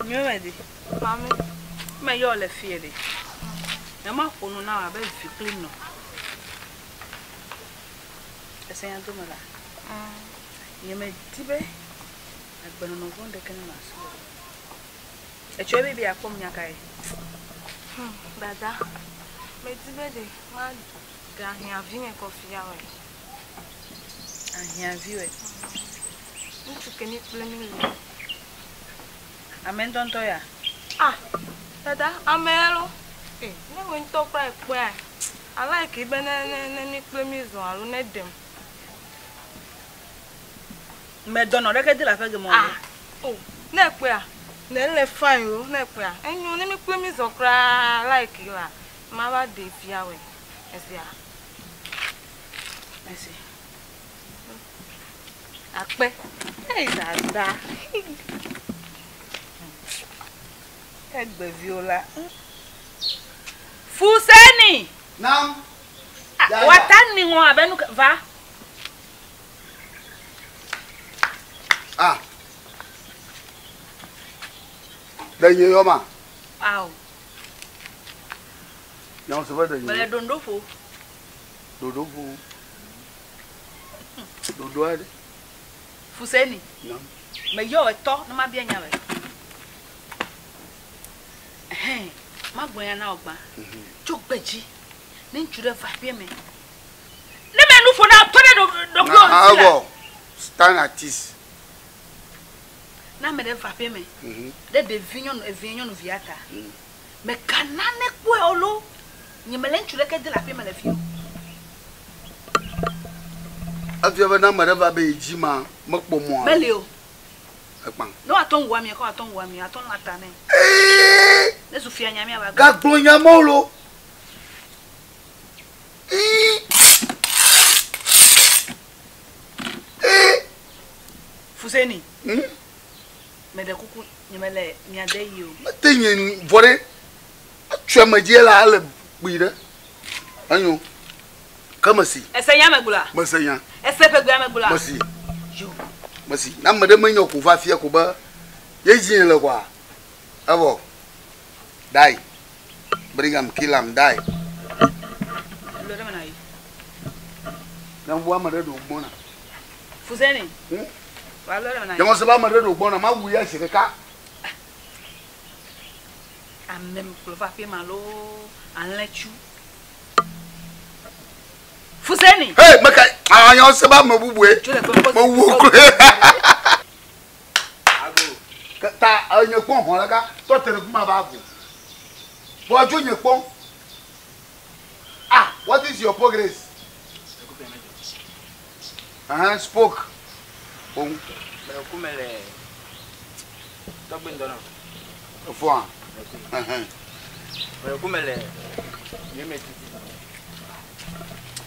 Nyuie me di. Mami. Me yɔ le fie ɖe. Ne ma ƒo nu na wò abe vi kple nɔ. Ese nya do me la. Nye me di be agbenɔnɔ vɔ̃ ɖeke nenɔ asiwò o. Etsɔe be be yeakpɔm nya kae? Hmm, dada, medi be ɖe maɖe ahiãvi nye kɔ fia wòe. Ahiãvi wòe? Ŋutsu ke mi kple mi le. Ame ŋutɔŋutɔ ya? Ah, dada, ame ya lo. Eh, ne wò ŋutɔ kura ekpɔea, a like be ne ne ne mi kple mi zɔ alo ne ɖem. Me dɔnɔ ɖeke de le aƒe geme o. Ah, oh, ne ekpɔea, ne ele fine o, ne ekpɔea, enyo ne mi kple mi zɔ kura like la, ma va ɖe fia wòe. Esia. Merci. Akpe. Hey, dada. Egbeviwo la. Fuseni. Nam. Wata ni ŋɔ abe nu va. Ah. Ɖe nye yɔ ma? Ao. Nyawo se be ɖe nye. Mele ɖoɖo ƒo. Ɖoɖo ƒo. Ɖoɖo aɖe. Fuseni. Nam. Meyɔ etɔ ne mabia nya wòe. Ɛhɛn, magblɔ nya na wò gbã. Tso gbe dzi ne ŋutsu ɖe va aƒea me. Ne me nu ƒo na tɔ ɖe ɖokuiwò ŋuti la. Evɔ, stand artist. Ne ame ɖe va aƒea me ɖe ɖevi nyɔnu evia nyɔnuvia ta. Meka nane kpɔe o lo. Nye mele ŋutsu ɖeke de le aƒea me le fi o. Efia be ne ame ɖe va be yedzi ma, mekpɔ mɔa. Meli o. Ekpã. Ne woatɔ ŋu ami, kɔ woatɔ ŋu ami, atɔ lã ta nɛ. Ee! Ne zu fia nya mía va. Gagblɔ nya mawo lo. Ii! Ee! Fuseni. Hmm? Meɖe kuku, nye mele mia de yi o. Mete nye vɔ ɖe. Etsɔe me dzi la ele kpui ɖe. Enyo. Ke mesi. Ese nya megblɔa? Mese nya. Ese ƒe gbea megblɔa? Mesi. Yo. Mesi. Ne ame ɖe menye ko va fia ko be ye dzi le koa, evɔ. Die. Bring am, kill am, die. Lɔ ɖe me na yi. Ne wu ame ɖe ɖo gbɔna. Fuseni. Hmm? Wa lɔ ɖe me na yi. Nyɔnu se be ame ɖe ɖo gbɔna, ma wu ya zi ɖeka. Ame kplɔ va aƒe ma loo alẽtsu. Fuseni. Hey, meka anyɔ se be ame bubue. Tso le kpe Me wu kloe. Ta enye kpɔn hɔn ɖeka tɔ te ɖe fi ma va go. Vɔ tso nye kpɔn. Ah, what is your progress? Uh-huh, spoke. Ohun. Mele ku mele tɔgbe ŋdɔ nɔ. Efɔa. Uh-huh. Mele ku mele nyuie titi.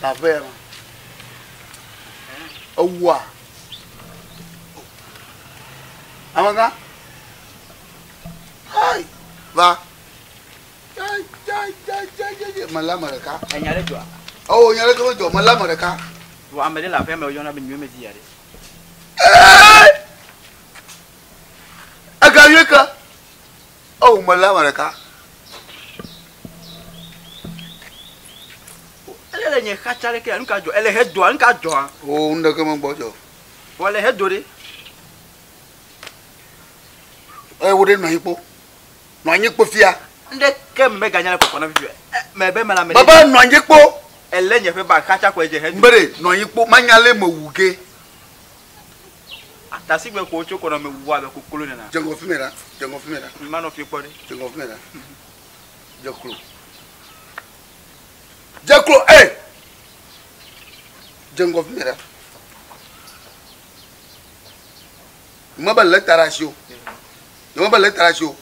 Tave ma. Ewua. Amegã. Hai, va. Jai, jai, jai, jai, jai, jai. Mele ame ɖeka. Enya ɖe dzɔa? Oh, nya ɖeke medzɔ. Mele ame ɖeka. Vɔ ame ɖe le aƒea me woyɔna be nyuie medi ya ɖe. Ee! Ega yue ke. Oh, mele ame ɖeka. Ele le nye xatsa ɖeke ya, nu ka dzɔ? Ele he doa, nu ka dzɔa? Oh, nu ɖeke megbɔ dzɔ. Vɔ ele he do ɖe. Eye wo ɖe nɔ anyi kpo. Nɔ anyi kpo fia. Ŋɖeke meganya le kɔkɔ na fifi. Mebe mele ame ɖe. Baba nɔ anyi kpo. Ele nye ƒe ba xatsa kɔe dze he do. Mbe ɖe nɔ anyi kpo manya le mewu ge. Atasigbe ko tso kɔnɔ mewu abe koklo nena. Dze ŋgɔ fi me ɖa. Dze ŋgɔ fi me ɖa. Manɔ fi kpɔ ɖe. Dze ŋgɔ fi me ɖa. Dze klo. Dze klo e. Dze ŋgɔ fi me ɖa. Mebe le ta ɖe asi o. Mebe le ta ɖe asi o.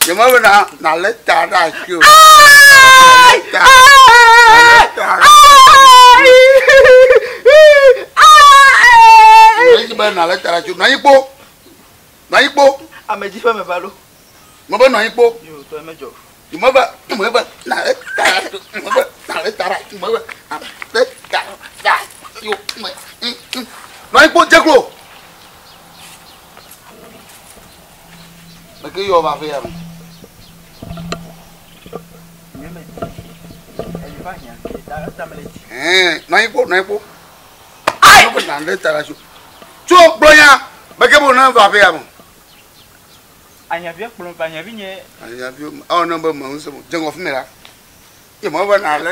Nyemebe na na le ta ɖe asi o. Ta. Ta. Nyi be na le ta ɖe asi o. Nɔ anyi kpo. Nɔ anyi kpo. Ame dzi ƒe me va ɖo. Mebe nɔ anyi kpo. Yo tɔ medzɔ. Mebe mebe na le ta ɖe asi o. Mebe na le ta ɖe asi o. Mebe na le ta ɖe asi o. Nɔ anyi kpo dze klo. Meke yɔ va aƒe ya me. Nye me di. Eyi va hiã vi ta eta me le di. Ɛɛ, nɔ anyi kpo, nɔ anyi kpo. Ayi! Nɔ na ɖe ta ɖe asi. Tso gblɔ nya, meke bo ne va aƒe ya me. Ahiãvia kplɔ va ahiãvi nye. Ahiãvi awɔ ne be me ŋusẽ mo. Dze ŋgɔ fi mi la. Nye me va na le.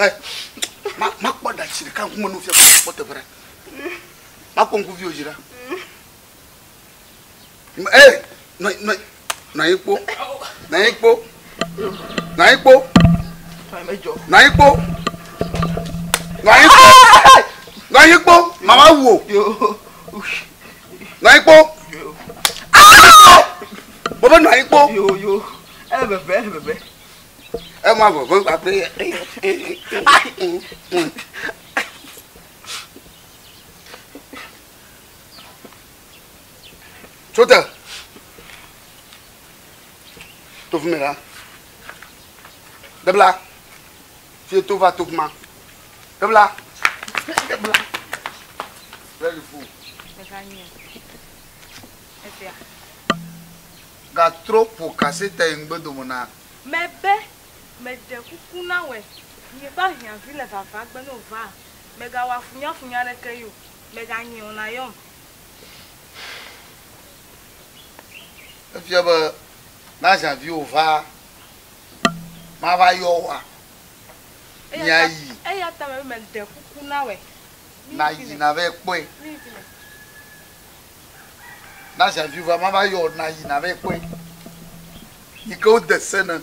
Hey, ma ma kpɔ ɖatsi ɖeka ŋkume nu fia kpɔ teƒe ɖa. Ma kpɔ ŋkuvi o dzi ɖa. Ee, nɔ nɔ nɔ anyi kpo, nɔ anyi kpo, nɔ anyi kpo, nɔ anyi kpo, nɔ anyi kpo, nɔ anyi kpo, mama wu o, nɔ anyi kpo, bɔbɔ nɔ anyi kpo. Ema veve kpakple. Tso te. To fi mi la. Ɖebla. Fie to va to fi ma. Ɖebla. Ɖebla. Ready fu. Gatrɔ ƒo kasete yi ŋgbe dome na. Mebe, meɖe kuku na wòe, nye ƒe ahiãvi le vava gbe ne wòvaa, mègawɔ afunyafunya aɖeke ye o, mèganyè o nàyɔm. Efia be ne ahiãviwò va, mava yɔ wòa, miayi. Eya ta mebe meɖe kuku na wòe. Nàyi nàvae kpɔe. Ne ahiãviwò va, mava yɔ wò nàyi nàvae kpɔe. Yi ke wode se ne.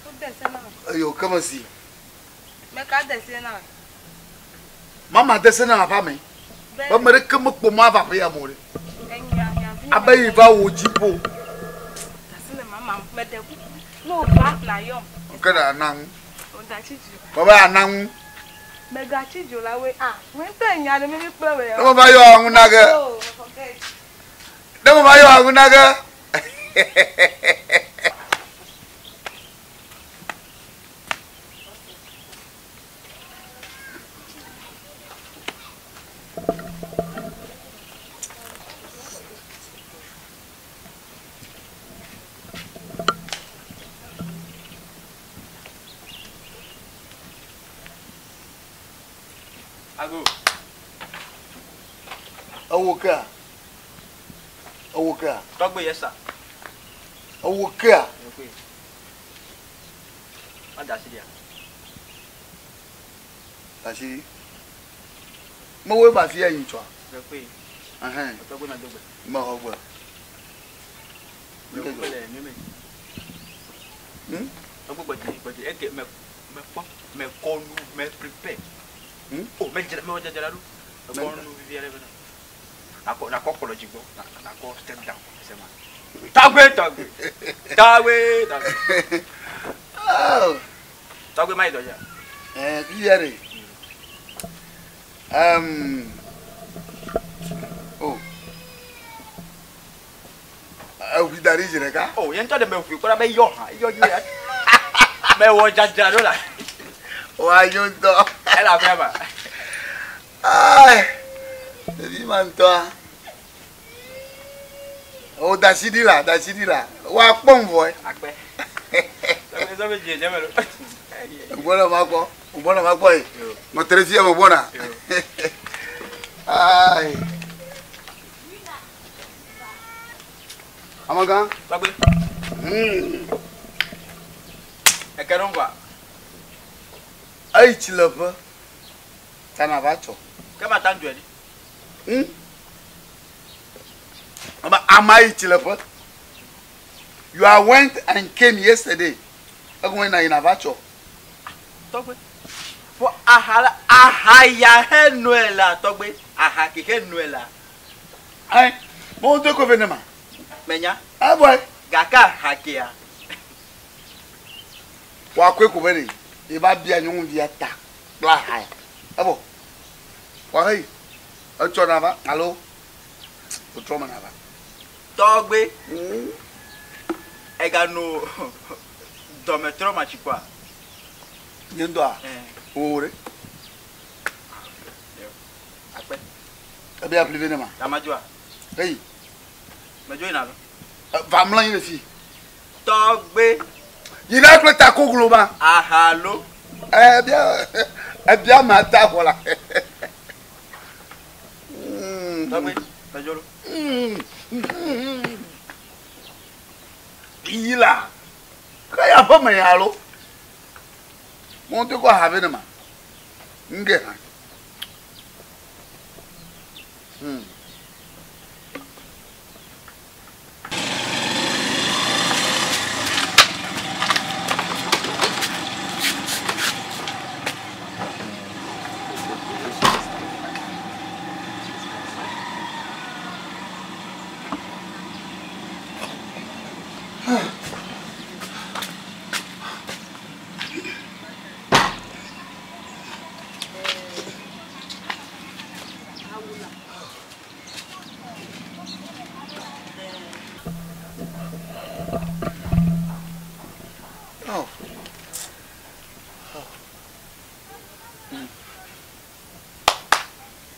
Wode se na wò. Eyo ke mesi. Meka de se na wò. Mama de se na aƒea me. Be ame ɖeke mekpɔ mɔ ava aƒe ya me o ɖe. Abe yi va wò dziƒo. Dasi le mama meɖe kuku. Ne wòva nàyɔm. Ke na ana ŋu. Wògatsi dzi. Baba ana ŋu. Megatsi dzi o la woe. Ah, wòe ŋutɔ enya ɖe mími kple wòe. Ne meva yɔ aŋu na ge. Oh, forget. Ne meva yɔ aŋu na ge. Ago. Ewo kea? Ewo kea? Tɔgbe yesa. Ewo kea? Mada asi ɖia. Asi ɖi. Mewoe va fia yi tsɔa. Mekpɔe. Ɛhɛn. Tɔgbe na do gbe. Mexɔ gbe. Mekpɔe le nyuie me. Hmm? Tɔgbe gbɔdzi gbɔdzi eke me mekpɔ mekɔ nu me prepare. Hmm? O medzra mewɔ dzadzra ɖo. Mekɔ nu vivi aɖe vɛ na. Nakɔ nakɔ kplɔ dzi gbɔ nakɔ step down sema. Tɔgbe tɔgbe tɔgbe tɔgbe. Oh. Tɔgbe ma yi dɔ dza. Eh, fifia ɖe. Um. Oh. Eʋui da ɖi zi ɖeka. Oh, ye ŋutɔ ɖe meʋui kpɔ ɖa be yɔ hã, yɔ nyuie. Mewɔ dzadzra ɖo la. Wòanyo ŋutɔ. Ele aƒea ma. Ai, ɖevi ma ŋutɔa. O da asi ɖi la, da asi ɖi la. Woakpɔm vɔe. Akpe. Tɔgbe sɔ be dzi dze me ɖo. Gbɔna ma gbɔ, gbɔna ma gbɔ ye. Nɔte ɖe fia me gbɔna. Ai. Amegã. Tɔgbe. Eke ɖo ŋgɔa. Eyi tsileƒe. Ta na va tsɔ. Ke ma ta ŋdzɔe ɖi. Ame ama yi tsileƒe. You are went and came yesterday. Egɔme na yi na va tsɔ. Tɔgbe. Fɔ aha la aha ya he noe la tɔgbe. Aha ke he noe la. Ayi, mo do ko ve ne ma. Menya. Aboy. Gake aha kea. Wa koe ko be ne. E ba bia nyɔnuvia ta kple aha ya. Ebo. Wa heyi. Etsɔ na va alo wòtrɔ me na va. Tɔgbe. Egano dɔmetrɔ ma tsi kpɔa? Nye ŋutɔa? O ɖe. Akpe. Ebe aƒli vɛ ne ma. Amadzoa. Eyi. Medzo yina lo. Va mlɔ anyi le fi. Tɔgbe. Yina kple takoglo ma. Ahalo. Ebia ebia ma ta xɔ la. Tɔgbe medzo lo. Yi la. Ke ya ƒe me ya lo. Mo te kɔ ha vɛ ne ma. Nge hã. Oh.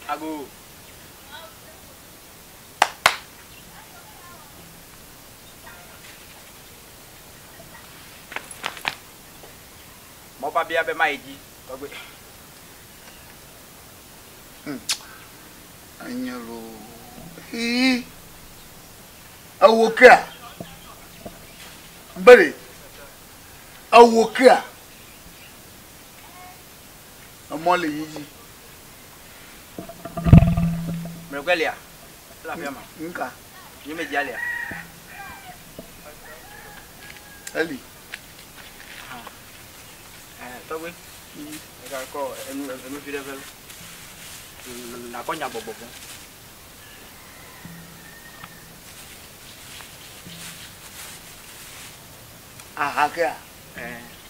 Ago. Mɔ babia be ma yi dzi tɔgbe. Enye loo. Ii. Ewo kea? Bere. Ewo kea? Emɔ le yi dzi. Mlɔkpe lia. Ele afia ma. Nka. Nye me dzia lia. Eli. Tɔgbe. Ega kɔ enu enu vi ɖe vɛ lo. Nakɔ nya gbɔgbɔ vɔ. Aha kea?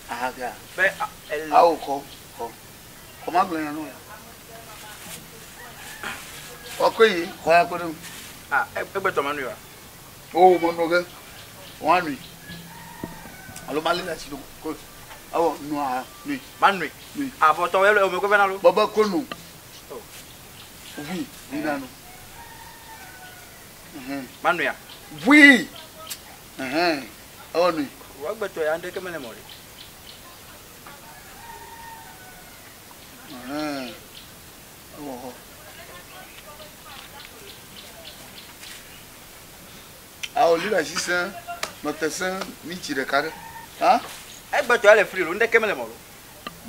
Aha kea? Be el. Awo kɔ kɔ. Kɔ ma gblɔ nya no ya. Kɔ ko yi kɔ ya ko ɖe. Ah, egbe tɔ ma nu ya. O mo no ge. Wa nui. Alo ma le la si do ko. Awo nu aha nui. Ma nui. Nui. Avɔ tɔ wɛ o me ko vɛ na lo. Baba ko nu. Vui, vui na nu. Ma nui ya. Vui. Awo nui. Wa gbe tɔ ya ndeke mele mɔ ɖe. Awo hɔ. Awo li la sise nɔte se mi tsi ɖeka ɖe. Ha? Egbe tɔ ya le fri lo ndeke mele mɔ lo.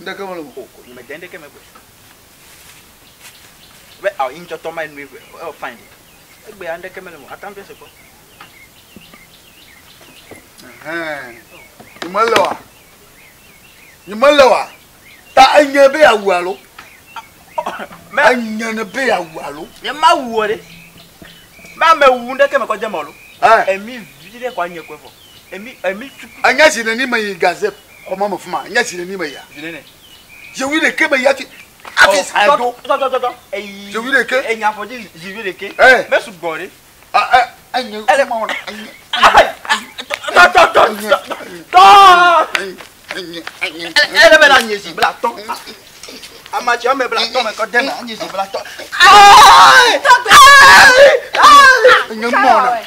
Ndeke mele mɔ. O ko me de ndeke me gbe. Be awo yin tɔtɔ ma nu egbe. E fine de. Egbe ya ndeke mele mɔ. Atam se kpɔ. Nyemele wa. Nyemele wa. Ta enye be yeawu alo. Enye ne be yeawu alo. Nye ma wu ɖe. Ma me wu ndeke me kɔ dze mɔ lo. Emi vi ɖe kɔ anye kɔe vɔ. Emi emi tuku. Enya si neni me yi gaze xɔma me fima. Enya si neni me ya. Zinene. Zewi ɖeke me ya ti. Afi sa do. Tɔ tɔ tɔ tɔ. Eyi. Zewi ɖeke. Enya fɔ dzi zivi ɖeke. Me sugbɔ ɖe. Enye. Ele. Ma wɔna. Enye. Tɔ tɔ tɔ tɔ. Enye. Enye. Ele bɛ na nye zi bla tɔ. Amatsi ame bla tɔ me kɔ dɛ na nye zi bla tɔ. Enye mɔna.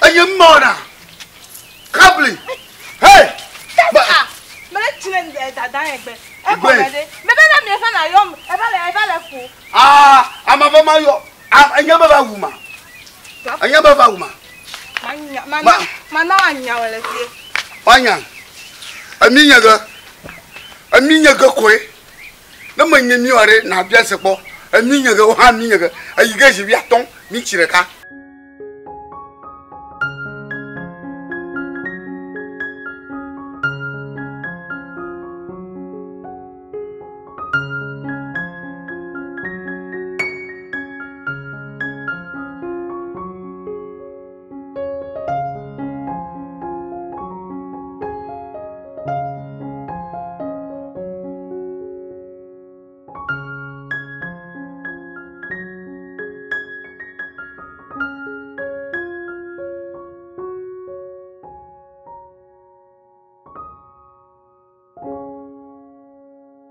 Enye mɔna. Kabli. Hey. Mele tsi le dada yẹn gbẹ. Ẹ kọ mẹ de. Mẹ bẹ lẹ mi efa na yọ efa lẹ efa lẹ fo. Aa ama fɔ ma yɔ. Enye bɛ va wu ma. Enye bɛ va wu ma. Ma ma na wa nya wẹlẹ fie. Wa nya. Emi nye ge. Emi nye ge koe. Ne me nye mi wa ɖe na bia se kpɔ. Emi nye ge wo hã mi nye ge. Eyi ge zi bi atɔ̃ mi tsi ɖeka.